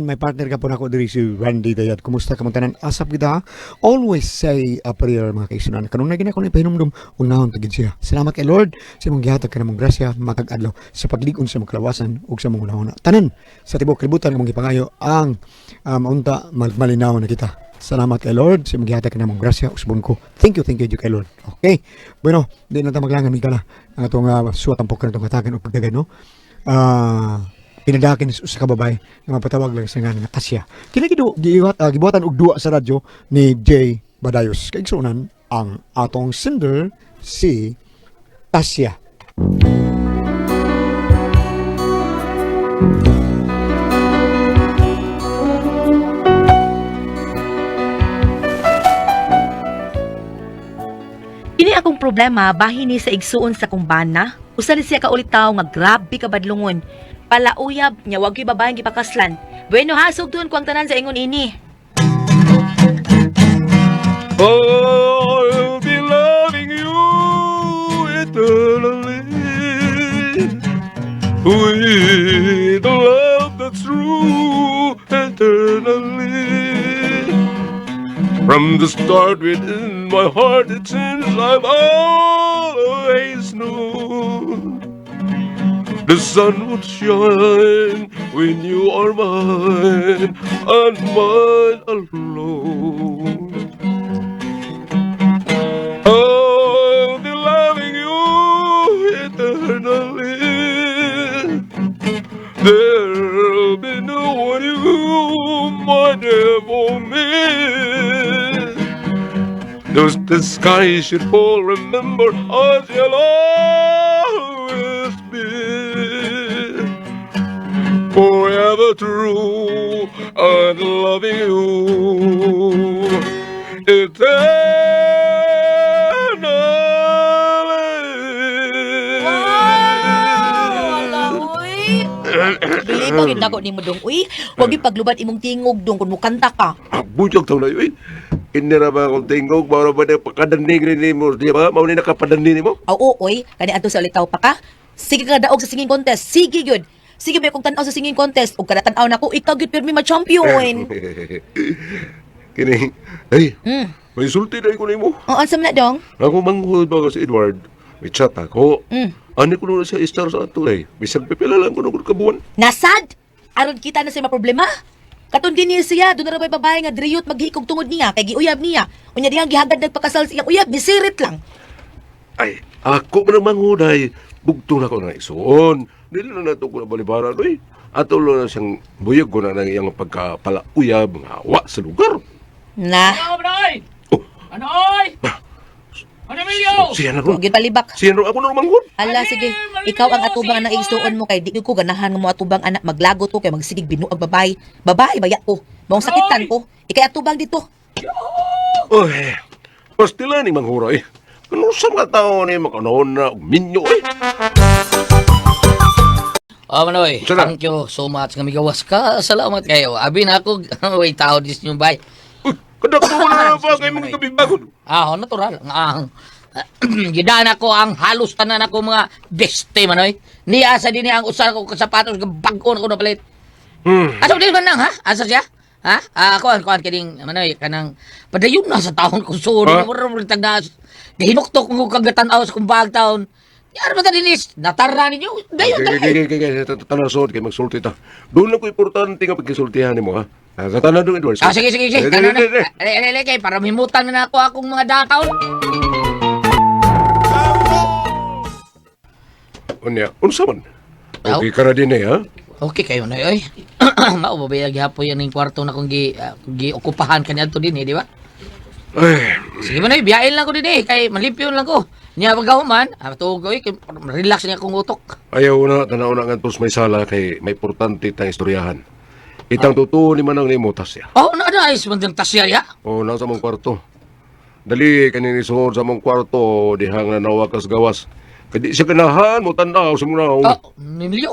Again, my partner ka po nako diri si Randy Dayat. Kumusta ka tanan? Asap kita. Always say a prayer, mga kaigsuonan. Kanunay gina ko ni pahinumdum, unahon ta gid siya. Salamat kay Lord sa imong gihatag kanamong grasya matag adlaw sa paglig-on sa imong kalawasan ug sa imong hunahuna. Tanan sa tibuok kalibutan among gipangayo ang maunta malinaw na kita. Salamat kay Lord sa imong gihatag kanamong grasya, usbon ko. Thank you jud kay Lord. Okay. Bueno, di na ta maglangan ka na ang atong suwat ang pokra atong hatagan og pagdagan, no. Pinadakin sa usa ka babae nga mapatawag lang sa ngalan nga Tasya. Kini gidu gibuhat gibuhatan og duwa sa radyo ni Jay Badayos. Kaigsuonan ang atong sender si Tasya. Ini akong problema bahin ni sa igsuon sa kong bana. Usa ni siya ka ulitaw nga grabe ka badlungon. Palauyab niya wag gyud babaeng gipakaslan. Bueno ha, sugdon ko ang tanan sa ingon ini. I'll be loving you eternally with a love that's true eternally. From the start within my heart, it seems I've always known the sun would shine when you are mine and mine alone. I'll be loving you eternally. There'll be no one you might ever miss. Though the sky should fall, remember I shall always be forever true and loving you eternally. Uy. Dili ba gid nako nimo dong uy. Wag gyud paglubad imong tingog dong kun mukanta ka. Buyag taon na yun. Hindi na ba akong tingog? Mao ba na pakadaning rin mo? Di ba? Mao ni nakapadaning mo? Aw oo oy, kani adto sa ulitaw pa ka. Sige ka daog sa singing contest. Sige gyud. Sige ba kung tan-aw sa singing contest ug kada tan-aw nako ikaw gyud pirmi ma-champion. Kini, ay, may sulti na ko nimo. Oo, unsa man na dong? Ako manghod ba ko si Edward? May chat ako. Ani ko na siya istar sa ato eh. Bisag pipila lang ko nung kabuan. Nasad! Aron kita na sa mga problema. Katon din niya siya, doon na rabay babae nga driyot maghikog tungod niya, kay giuyab niya. Unya diyang gihagad nagpakasal sa iyang uyab, nisirit lang. Ay, ako man ang manghod ay. Bugtong na ko na isuon. Dili na nato ko na balibaran oy. Ato lang na siyang buyag ko na ng iyang pagkapalauyab nga wa sa lugar. Na, Ano, Bray? Oh. Ano, oy? Ano, Emilio? Siya na ron. huwag yun palibak. Siya na ron. Ako na ron manghod. Ala, sige, ikaw ang atubang anak igsuon mo kay di ko ganahan nga mo atubang anak maglagot ko kay magsigig binuag babae. Babae baya ko. Maong sakitan ko. Ikay atubang dito. Oy, pastila ni manghura eh. Kano sa mga tao ni makanahon na og minyo eh. Oh, Manoy, Saan na? thank you so much nga migawas ka. Salamat kayo. Abi na ako, way tao dis nyo bay. Uy, kada ko na ba kay mga kabibagod. Ah, oh, natural. Ang gidaan ako ang halos tanan ako mga beste, Manoy. Niya sa dinhi ang usar ko sapatos nga bag-o na ko napalit. Asa din man nang ha? Asa siya? Ha? Ah, kuan kuan kining Manoy kanang padayon na sa taon ko so Ha? mura mura tag na gihinuktok ko kagatan-aw sa kong bag taon. Yar ba ta dinis? Natara ninyo. Dayon Okay, ta. okay, okay. Tanan suod kay magsulti ta. Doon lang ko importante nga pagkisultihan nimo ha. Ah, sa tanan dong Edward. Ah, sige, sige, sige. Dali, Ano na? dali, dali. Ale, ale, ale, kay para mimutan na ako akong mga dakaon. Unya, unsa man? Aw. Okay ka ra din eh ha. Okay kayo na oy. Mao ba ba gihapon yan ning kwarto na kung gi gi okupahan kaniadto din eh, di ba? Ay, Sige man oy, biyain lang ko din eh kay malipyon lang ko. Niya pagkahuman, tuog oy, kay relax niya akong utok. ayaw na tanaw na ngadto sa may sala kay may importante tang istoryahan. Itang totoo ni manang nimo tasya. Oh, na na is man tasya ya. O nasa mong kwarto. Dali kanini suod sa mong kwarto dihang nanawag kas gawas. Kay di siya ganahan mo tan-aw sa mong naong. Oh, Emilio.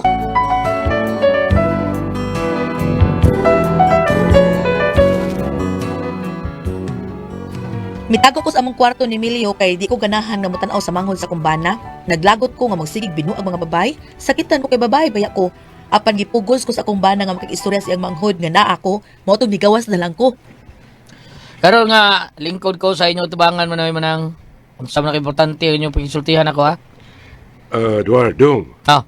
Mitago ko sa among kwarto ni Emilio kay di ko ganahan nga motan-aw sa manghod sa kumbana. Naglagot ko nga magsigig binuag mga babae. Sakitan ko kay babae baya ko. Apan gipugos ko sa akong bana nga makig-istorya sa iyang manghod nga naa ako, mao tong nigawas na lang ko. Karon nga lingkod ko sa inyo tubangan manoy manang unsa man ka importante ang inyong pagsultihan ako ha. Eduardo, Ah,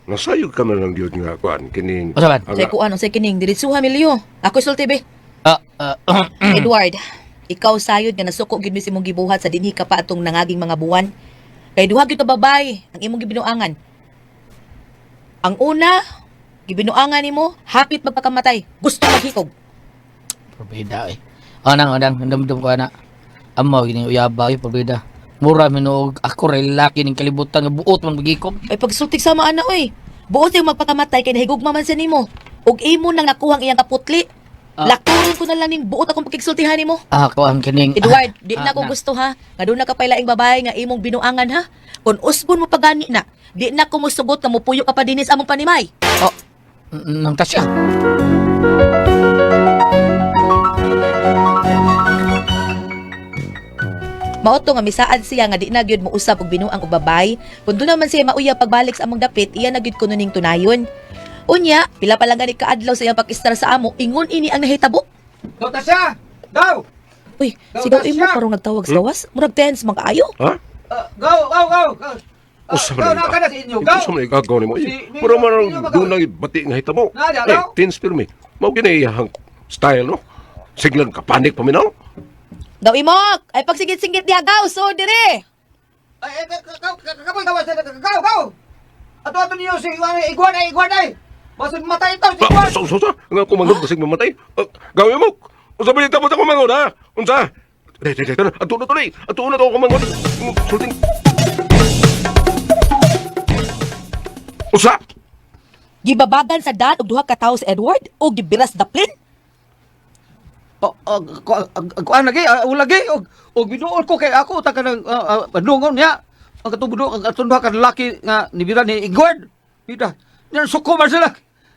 nasayog ka man lang yun nga kuan kining. Unsa man? Ang- Say kuan unsay kining diretsuha milyo. Ako sulti be. ah, ah, Edward, ikaw sayod nga nasuko gid mi sa imong gibuhat sa dinhi ka pa atong nangaging mga buwan. Kay duha gyud ka babay ang imong gibinuangan. Ang una, gibinuangan nimo hapit magpakamatay, gusto maghikog. Probida eh. Anang anang damdam ko ana. Amo gini uyaba eh probida. Mura minuog ako ray laki ning kalibutan nga buot man magikog. Ay pagsultig sama ana oy. Buot yung magpakamatay kay nahigugma man siya nimo. Ug imo nang nakuhang iyang kaputli. Ah. Lakturon ko na lang ning buot akong pagkigsultihan nimo. Ako ang kining Edward, di na ko na. gusto ha. Nga doon na ka pa'y laing babae nga imong binuangan ha. Kung usbon mo pagani na, di na ko musugot nga mupuyo ka pa dinis among panimay. Oh, nang tasya. Mao to nga misaad siya nga di na gyud mousab og binuang og babay. Kun doon naman siya mauya pagbalik sa among dapit, iya na gyud kuno ning tunayon. Unya, pila pa lang gani kaadlaw sa iyang pag-istar sa amo, ingon ini ang nahitabo. Go Tasya! Go! Uy, Daw, sigaw imo Tasya! karong nagtawag sa gawas, murag tense man kaayo. Ha? Go! Go! Go! Go! Usa Go man na ka na sa inyo! Go! Usa man igagaw nimo. Si- Mura man Milyo, Milyo, doon lang bati nga hitamo. Na, di, Eh, ano? tins pirmi. Mao gini iyang style no. Siglang kapanik paminaw. Daw imok, ay pagsigit-sigit diha gaw, so dire. Ay, ay, kapoy gawas na! Go! Go! Ato ato niyo si Iguan ay Iguan ay! Basod matay ito si Iguan! Sa sa sa nga ako manghod basig mamatay. Gawin mo. Unsa ba tapos ako manghod ha? Unsa? Dai dai dai. Ato na to ni. Ato na to ako manghod. Sulting. Unsa? Gibabagan sa daan og duha ka tawo si Edward og gibiras daplin. Oh, kuan lagi, lagi og og binuol ko kay ako ta kanang bandungon niya. Ang katong budo ang atong duha ka lalaki nga nibira ni Igward. Bida. Nya suko man sila.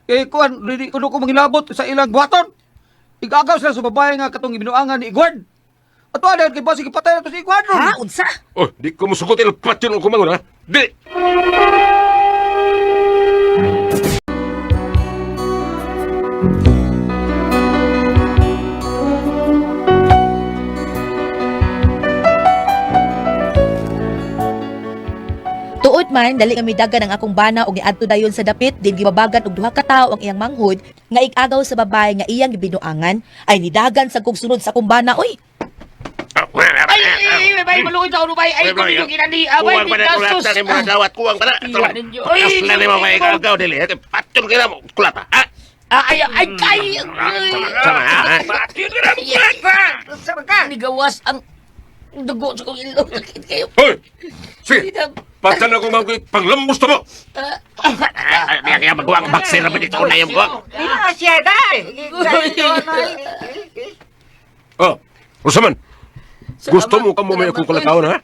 Kay kuan dili kuno ko mangilabot sa ilang buhaton. Igagaw sila sa babae nga katong gibinuangan ni Igward. Ato ana kay basig ipatay na to si Igward ron. Ha, unsa? Oh, di ko musugot ilang patyon ako manghod ha. Di. Tuod man, dali nga midagan ang akong bana og niadto dayon sa dapit din gibabagan og duha ka tawo ang iyang manghod nga igagaw sa babae nga iyang gibinuangan ay nidagan sa kog sunod sa akong bana oy. Ay, ay, ay, bay, maluoy sa ulo, bay. Ay, kung ninyo kinani, abay, Kuwang pa na bigasos. kulata ni mga dawat, kuwang pa na. Tira ninyo. Ay, Kasla ni mga igagaw dili. Patyon ka na mo, kulata. Ha? Ah, ay, ay, ay, Sama, ha? Patyon ka na mo, kulata! Nigawas ang dugo sa kong ilong. Sakit kayo. Hoy! Sige! Patyan ako mga panglambos na mo! Kaya magawa ang baksin naman ito na yung buwag. Oh, Rosaman! Gusto mo ka mo may akong kalakawan, ha?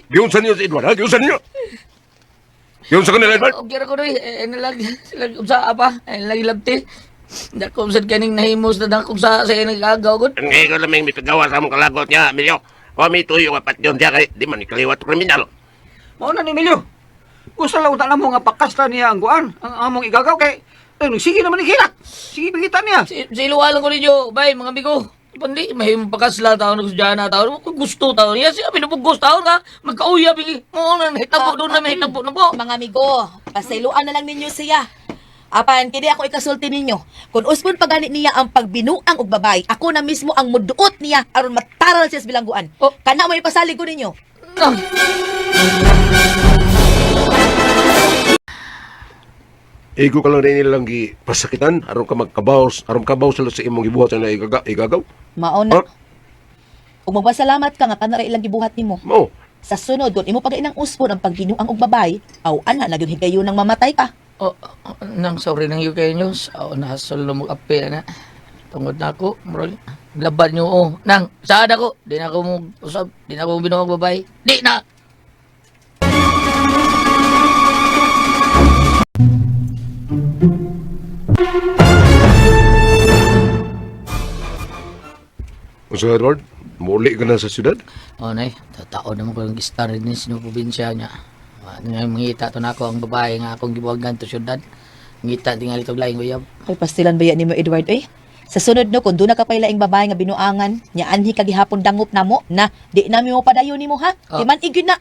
Giunsan niyo si Edward, ha? Giunsan niyo! Giunsan ka nila, Edward! Okay ra ko doy. Eh, nalag sila sa apa, eh, lagi labti. Dako sad kaning nahimos na dako sa nagagaw gud. Ang ngayon lamang may pagawa sa among kalagot niya, Emilio. O may tuyo nga patyon siya kay di man ikaliwat kriminal. Mao na ni Emilio. Gusto lang utak namo nga pakasla niya ang kuan, ang among igagaw kay eh, sige naman ni Kilak. Sige pagita niya. Si siluwalan ko ninyo, bay mga amigo. Pandi, mahimo pakasla taon nagsudyana na taon. Kung gusto taon niya, siya pinupugos taon ka. Magkauyab, mo na, hitabo doon na, may hitabo na po. Mga amigo, pasayloan na lang ninyo siya. Apan, kini ako ikasulti ninyo. Kung usbon pagani niya ang pagbinuang og babay, ako na mismo ang muduot niya aron mataral siya sa bilangguan. Oh. Kana mo ipasalig ko ninyo. No. Igo ka lang rin nilang gipasakitan aron ka magkabaws, aron kabaw sila sa imong gibuhat na igagaw. Mao na. Ah? Ug magpasalamat ka nga kanara ilang gibuhat nimo. Mao. Sa sunod, kung imo pagainang usbon ang pagbinuang og babay, aw ana na gyud higayon nang mamatay ka. Oh, oh, nang sorry nang UK News. Oh, nahasol na mag-api na. Tungod na ako, murag laban nyo oh. Nang, saan ako? Di na ako mo usab, di na ako mo binuwag babay. Di na. Unsa Edward? Muli ka na sa syudad? Oh, nay, tatao naman ko yung star din sa probinsya niya. Ano nga mangita to na ako ang babae nga akong gibuwagan to syudad. Ngita tingali tog laing uyab. Ay, pastilan ba yan nimo, Edward, eh? Sa sunod no, kung doon na ka pa'y laing babae nga binuangan, nya anhi ka gihapon dangop namo na di nami mo padayon nimo ha. Oh. Di man igyon na.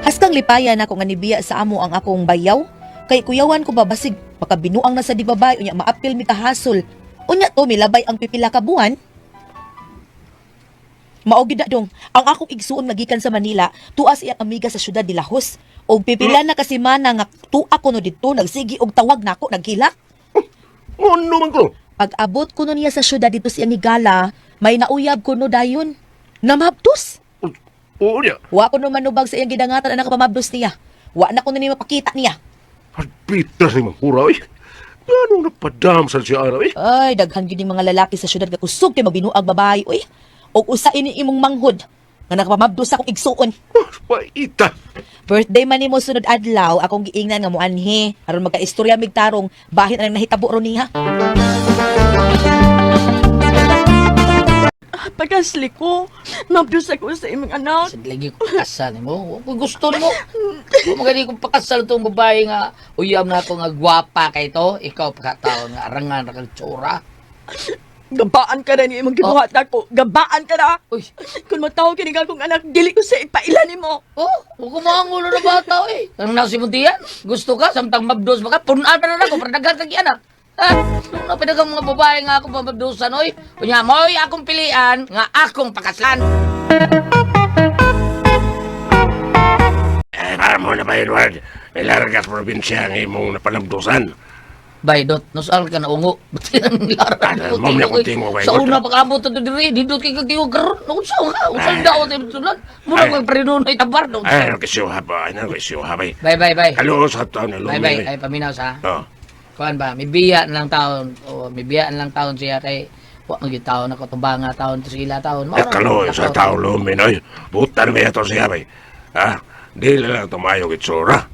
Haskang lipayan ako nga nibiya sa amo ang akong bayaw. Kay kuyawan ko babasig, makabinuang na sa di babae, unya maapil mi kahasol. Unya to milabay ang pipila ka buwan. Mao gyud na dong, ang akong igsuon magikan sa Manila, tuas iyang amiga sa syudad de Lahos. Og pipila na ka semana nga tuwa ko no didto, nagsigi og tawag nako, naghilak. Ngono man ko. Pag abot ko no niya sa syudad dito sa iyang higala, may nauyab ko no dayon. Namabdos. Oo niya. Wa ko no manubag sa iyang gidangatan ang nakapamabdos niya. Wa na ko no niya mapakita niya. Harbitas ni Manghura, oy. Ganong napadam sa siya araw, eh. Ay, daghan gyud ning mga lalaki sa syudad nga kusog kay magbinuag babae, uy. Og usa ini imong manghod nga nakapamabdos sa akong igsuon. Oh, paita. Birthday man nimo sunod adlaw, akong giingnan nga moanhi aron magkaistorya mig tarong bahin ang nahitabo ron niya. Pagkasli ko, mabdus ako sa imong anak. Sa lagi ko pakasal nimo. Wa ko gusto nimo. Wa magani ko pakasal tong babae nga uyab na ako nga gwapa kay to. Ikaw pagkataon nga arangan ra kag tsura. Gabaan ka na ni imong gibuhat ako. Gabaan ka na. Uy, Kung matawag kini akong anak, dili ko sa ipaila nimo. oh, wa ko maangulo na bata eh. Ang nasimuntian, gusto ka samtang mabdos ba ka? Punan pa na ako para daghan kag anak. Ha? Nung napinagang mga babae nga ako pamabdusan, oy. Unya, mo'y akong pilian nga akong pakaslan. Eh, para mo na ba, Edward? May largas probinsya ang imong napalabdusan. Bay, dot, nusal ka na ungo. Buti ang laran. Ah, mom na kung tingo kay Sa Dot. una pag-abot na diri, dito kay kagtiwag karon. Unsa ka? Unsa Ay. daw tayo sulan? Mura Ay. kag prinunay tabar do. Ay, ano kisiyo haba? Ay, ano kisiyo haba? Bay, bay, bay. Kaluo sa taon na Bay, lumi. bay, ay paminaw sa. Oh. Kuan ba, may biya na lang taon. O, may biya na lang taon siya kay wa man gyud taon ako tubanga taon to sila taon. Mao Ay, ra kaluo man sa ako. taon lumi, noy. Butan may ito siya, bay. Ha? Di lang tumayo kitsura.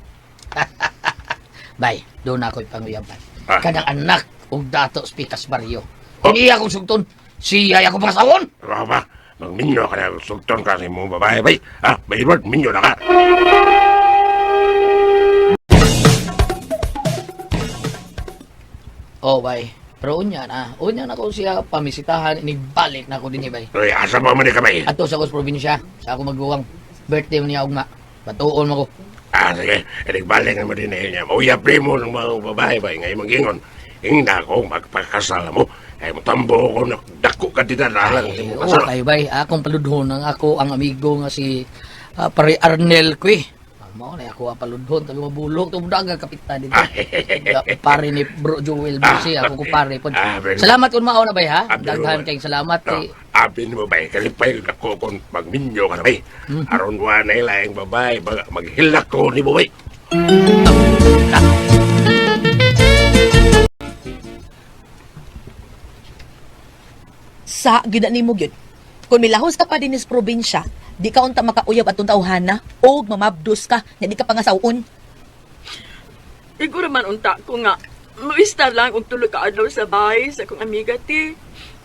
Bay, doon ako ipanguyaban. Ah. Kanang anak og dato Spikas Barrio. Oh. Kung iya akong sugton, siya akong pangasawon. Ano ba? Magminyo ka na, sugton ka sa imong babae, bay. Ha? Bay, Edward, minyo na ka. Oh, bay. Pero unya na. Unya na ko siya pamisitahan, inigbalik na ako din eh, bay. Uy, asa pa man ni kamay? Ato sa akong probinsya, sa ako maguwang. Birthday man niya ugma. Batuon mo ko. Ah, sige. Inigbalik na mo din eh niya. Mauya primo ng mga babae, bay. Ngayon magingon. Ingna ko, magpakasal mo. Ay, mutambo ko, dako ka dinaralang sa imong Oo, kasal. kayo bay. Akong paludhon ang ako ang amigo nga si pare Arnel ko eh. Mao na ako ang paludhon tabi mabulok to daga kapita dito. Pare ni Bro Joel Busi ako ko pare pod. Ah, very good. Salamat kun mao na bay ha. Ah, very Daghan good. kayong salamat No, kay abin mo bay, kalipay dako kung magminyo ka na bay. Aron wa na ilaing babae, maghilak ko ni mo bay. Sa gyud na nimo gyud. Kung milahos ka pa dinhi sa probinsya, di ka unta makauyab atong tawhana og mamabdos ka nya di ka pangasawon. Iguro man unta ko nga, moistar lang og tulo ka adlaw sa bahay sa akong amiga ti.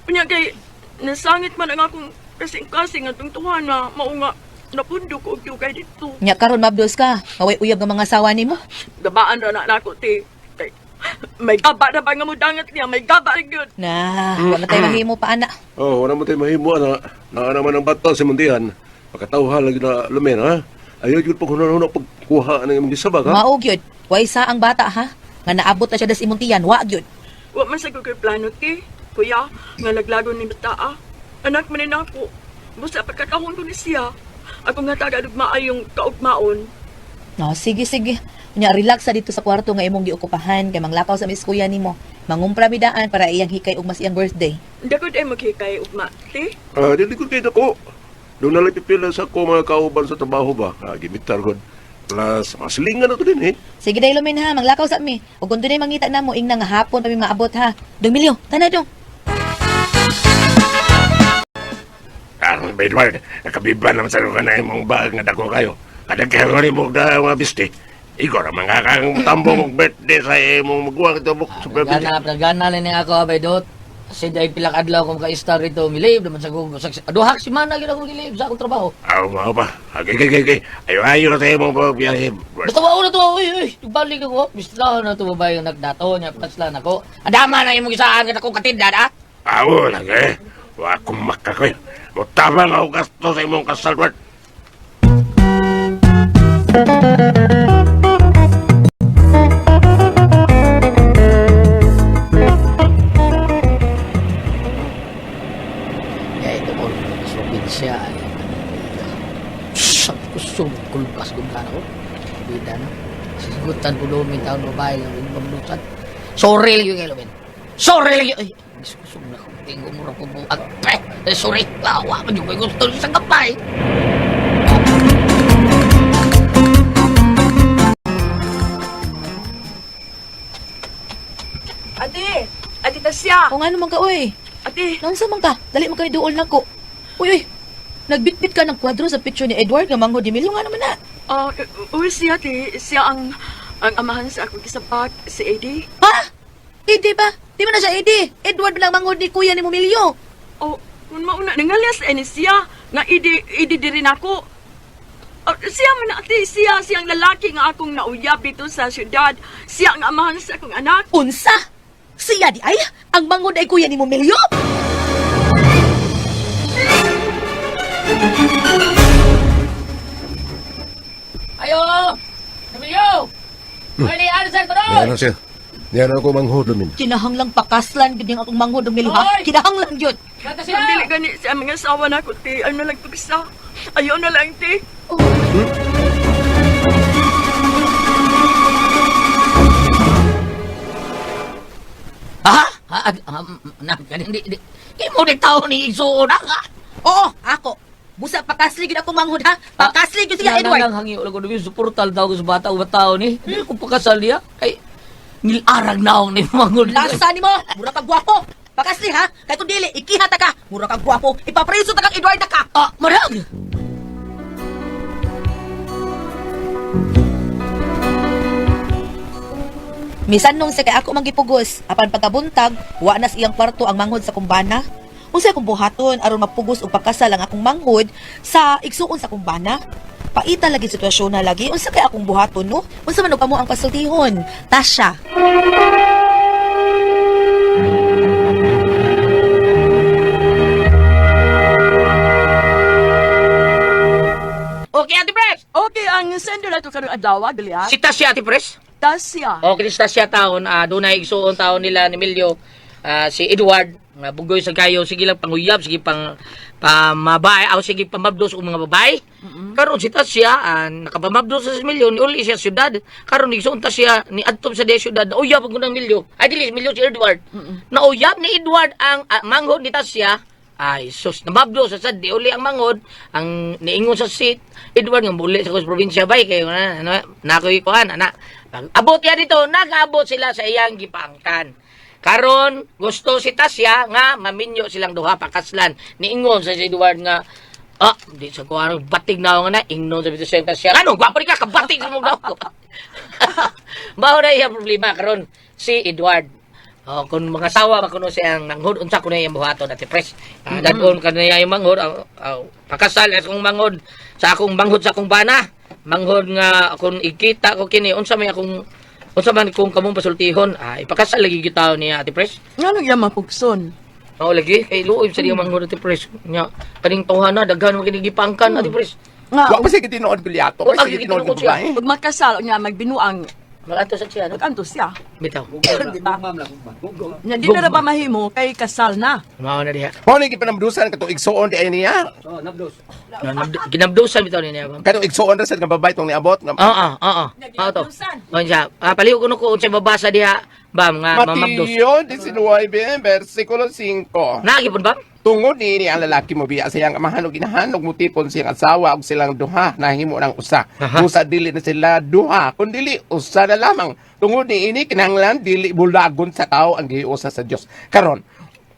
Unya kay nasangit man ang akong kasing-kasing atong tuwana, mao nga napundo ko og dugay dito. Nya karon mabdos ka, maway uyab nga mga asawa nimo. Gabaan ra na nako ti. Kay may gaba na ba nga mudangat niya, may gaba ra gyud. Na, wala tayo mahimo pa ana. Oh, wala mo tayo mahimo na. Naa naman ang bata sa mundihan. Pagkatawha lagi na lumen, ha? Ayaw yun pag hunahuna pagkuha ng imong gisabag, ha? Mao gyud. Way sa ang bata ha. Nga naabot na siya das imong tiyan, wa gyud. Wa man sa ko'y plano ti. Kuya, nga laglagon ni bata ah. Anak man ni nako. Busa pagkakahon ko ni siya. Ako nga taga maayong kaugmaon. No, sige sige. Nya relax sa dito sa kwarto nga imong giokupahan kay manglakaw sa miskuya nimo. Mangumpra mi daan para iyang hikay ug mas iyang birthday. Dagod ay maghikay ugma ti. Ah, dili ko kayo dako. Doon na lang pipila sa ko mga kauban sa trabaho ba? Ah, gimitar ko. Plus, masilingan na to din, eh. Sige dai lumin ha, manglakaw sa mi. Ug kung dunay mangita namo ingna nga hapon pa mi maabot ha. Dong Milyo, tana dong. Aron ba, Edward, nakabiba naman sa lugar na imong bag nga dako kayo. Kadaghan ko mo na mga biste. Igor, ang mga kang tambong og birthday sa imong maguwang ito sa probinsya. Gana, gana ni ako bay dot. Kasi dahil pila ka adlaw kong ka-star rito, milib naman sa kong duha ka semana gyud akong gilib sa akong trabaho. Aw, mao pa. Okay, okay, okay. Ayo, ayo na tayo mong biyahe. Basta wao na to, uy, uy, balik ako. Bislahan na to babae yung nagdato niya, paslan ako. Adama na imong gisaan ka akong katindan, ah. Aw, lagi. Wa akong makakoy. Mutabang ako gasto sa imong kasal, Bert. Kaya ito ko, sa probinsya, ay, sa kusog, kulpas kong gana ko. Bida na. Sisigutan ko doon, may taon babae lang, yung pamlusan. Sorry lang yung kay Lumen. Sorry lang yun. Ay, kusog na ko. Tingko mo rin ko buag. Eh, sorry. Awa man yung gusto sa kapay. Ate! Ate Tasya! O nga naman ka, uy. Ate! Naunsa man ka? Dali man kayo duol nako. Uy, uy. Nagbitbit ka ng kwadro sa picture ni Edward nga manghod ni Emilio nga naman na. Ah, uy, siya, ate. Siya ang amahan sa akong kisabak, si Eddie. Ha? Eddie ba? Di man na siya Eddie. Edward lang manghod ni kuya ni Emilio. Oh, kung mauna, nangalyas ani siya, nga Eddie, Eddie di rin ako. Ah, siya man na, ate, siya, siyang lalaki nga akong nauyab dito sa syudad. Siya ang amahan sa akong anak. Unsa? Siya di ay? Ang manghod ay kuya ni Emilio? Ayo! Emilio! Pwede, ano sir, tuloy! Yan siya. Yan ako manghod, Lumin. Kinahanglang pakaslan gid ang akong manghod Emilio ha. Oy! Kinahanglan gyud. Kata siya! Ang dili gani siya mga asawa na ako, te. Ano lang pagsa. Ayaw na lang, te. Oh. Ha? Ha? Ah, Na, hindi, hindi. Imo ni tao ni isuon ha? Oo, ako. Busa pakasli gyud akong manghod ha. Pakasli gyud siya Edward. Nang hangi ulo ko dumi suportal daw ko sa bata o tao ni. Hindi ko pakasal niya. Kay nilarag na akong ni mangod. Lasa nimo, mura kag gwapo. Pakasli ha. Kay kung dili ikiha ta ka. Mura kag gwapo. Ipapreso ta kang Edward ta ka. Ah, marag! Misan nung sa kay ako manggipugos, apan pagkabuntag, wa na sa iyang kwarto ang manghod sa kumbana. Unsay akong buhaton aron mapugos og pakasal ang akong manghod sa igsuon sa kumbana? Paita lagi sitwasyon na lagi. Unsa kay akong buhaton no? Unsa man og kamo ang pasultihon? Tasha. Okay, Ate Pres! Okay, ang sender na to karong adlaw, Goliath. Si Tasya, Ate Pres. Tasya. Okay, si Tasya taon. Doon na igsuon taon nila ni Emilio. Si Edward, nga bugoy sa kayo, sige lang panguyab, sige pang pamabay, aw sige pamabdos og mga babae. Karon si Tasya, nakapamabdos sa Emilio, niuli siya sa syudad. Karon igsuon Tasya ni adto sa diya syudad, nauyab ang ng Emilio. Ay dili si Emilio si Edward. Nauyab ni Edward ang manghod ni Tasya. Ay sus, namabdo sa sad di uli ang manghod, ang niingon sa seat Edward nga muli sa kos probinsya bay kayo na na nakoy kuan ana. Pag abot ya dito, nag-abot sila sa iyang gipaangkan. Karon gusto si Tasya nga maminyo silang duha pakaslan. Niingon sa si Edward nga di sa kuan batig na ako nga na ingnon sa bito sa Tasya. Ano, gwapo ni ka kabatig sa mong daw. Mao na iyang problema karon si Edward. Oh, kung mga sawa ba kuno siyang manghod unsa kuno iyang buhaton Ate Pres. Dadon kaniya yung manghod pakasal akong manghod sa akong manghod sa akong bana. Manghod nga kung ikita ko kini unsa may akong unsa man kung kamong pasultihon, ipakasal lagi gyud niya Ate Pres. Nga nang iya mapugson. Oo lagi kay luoy sa diyang manghod Ate Pres. Nya kaning tawhana daghan man kini gipangkan Ate Pres. Nga, Wa pa sige tinuod Goliato. Wa Wa sige tinuod tinuod ko siya. babae. pag makasal, nga magbinuang, Maganto sa siya no. maganto siya. Bitaw. Di ba? Nga, di na ra ba mahimo kay kasal na. Mao na diha. Mao ni gipanamdusan katong igsuon di ay niya. Ginabdusan bitaw niya. Ma'am. Katong igsuon ra sad nga babae tong niabot nga Oo, oo. Oo to. Unsa? Palihog kuno ko unsay mabasa diha, bam nga mamabdos. Mateo 19, versikulo 5. Naagi pud bam? Tungod niini ang lalaki mo biya sa iyang amahan ug inahan ug mutipon siyang asawa ug silang duha nahimo ng usa. Aha. Busa dili na sila duha kun dili usa na lamang. Tungod niini kinahanglan dili bulagon sa tao ang gihiusa sa Dios. Karon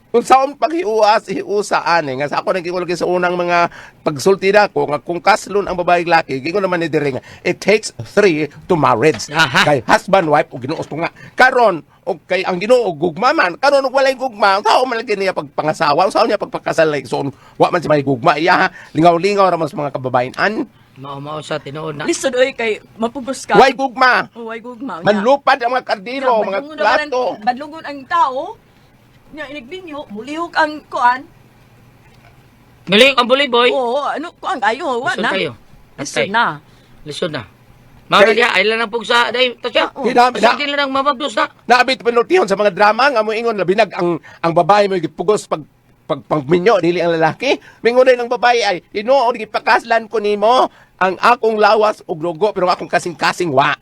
kung saon paghiuas hiusa ani nga sa ako nagigulog sa unang mga pagsulti na ko nga kung kaslon ang babae ug laki giingon naman ni diri nga it takes three to marriage. Aha. Kay husband wife ug Ginoo nga. Karon Og kay ang Ginoo gugma man. Karon og walay gugma, sao man lagi niya pagpangasawa, sao niya pagpakasal, like so wa man si may gugma iya ha. Lingaw-lingaw ra man sa mga kababayen-an. Mao-mao sa tinuod na. Lisod oy kay mapugos ka. Way gugma. Oh, way gugma. Nya. Manlupad ang mga kardiro, Nya, mga badlungon naman plato. Badlungon ang tao. Nya inigbinyo, mulihok ang kuan. Mili ang buliboy. Oo, ano kuan kayo, wa Lisod na. kayo. Lisod Patay. na. Lisod na. Mao Kay- diha ay lang ang pugsa day tasya. Hinami Kasi na. di lang mababdos na. Naabit panultihon sa mga drama nga moingon labinag ang babae mo gipugos pag pag pagminyo dili ang lalaki. Mingon ng babae ay tinuod gipakaslan ko nimo ang akong lawas ug dugo pero ang akong kasing-kasing wa.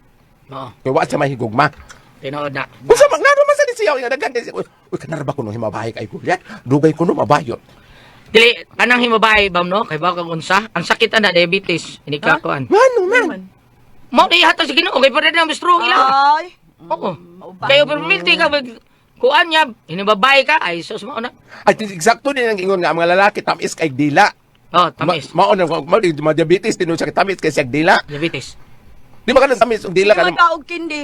Mao, Kay wa siya mahigugma. tinuod na. Unsa man ngano man sa ni siya nga daghan kay siya, uy, uy kanara ba kuno himabahay kay Goliath? Dugay kuno mabayot. Dili kanang himabahay bam no kay baka unsa ang sakit ana diabetes ini ka kuan. Ngano man? Mao di hatag sa Ginoo kay pwede na mistro ila. Ay. Oo. Mao ba? Kayo permiti ka mag kuan niya hinibabae ka ay sus mao na. Ay eksakto din ang ingon nga ang mga lalaki tamis kay dila. Oh, tamis. Mao na mao di ma diabetes tinuod siya kay tamis kay siya dila. Diabetes. Di ba kanang tamis og dila Di man kanang ka og kindi.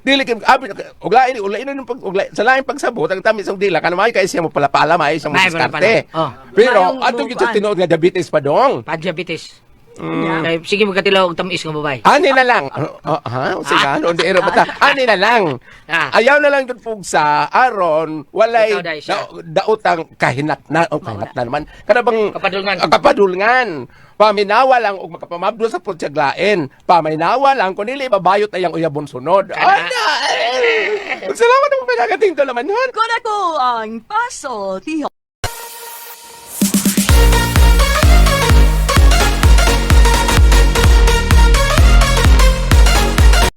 Dili kay abi og lain og lain nung pag og lain, sa lain pagsabot ang tamis og dila kanang maayo kay siya mo palapala maayo siya mo Maayo diskarte. palapala. Oh. Pero Maayong adto gyud sa bukuan. tinuod nga diabetes pa dong. Pa diabetes. Kay sige magkatilaw og tamis nga babae. Ani na lang. Oh, ha? Sige, ano di ero bata. Ani na lang. Ah. Ayaw na lang jud pugsa aron walay Ikaw, dai, siya. dautang kahinatna o kahinatna naman. Kana bang Kapadulngan. Ah, kapadulngan. Paminawa lang og makapamabdo sa putsyaglain. Paminawa lang kun dili babayot ay ang uyabon sunod. Kana. Ana. Eh. Salamat mo pinagating to naman hon. Kuna ko ang paso, tiho.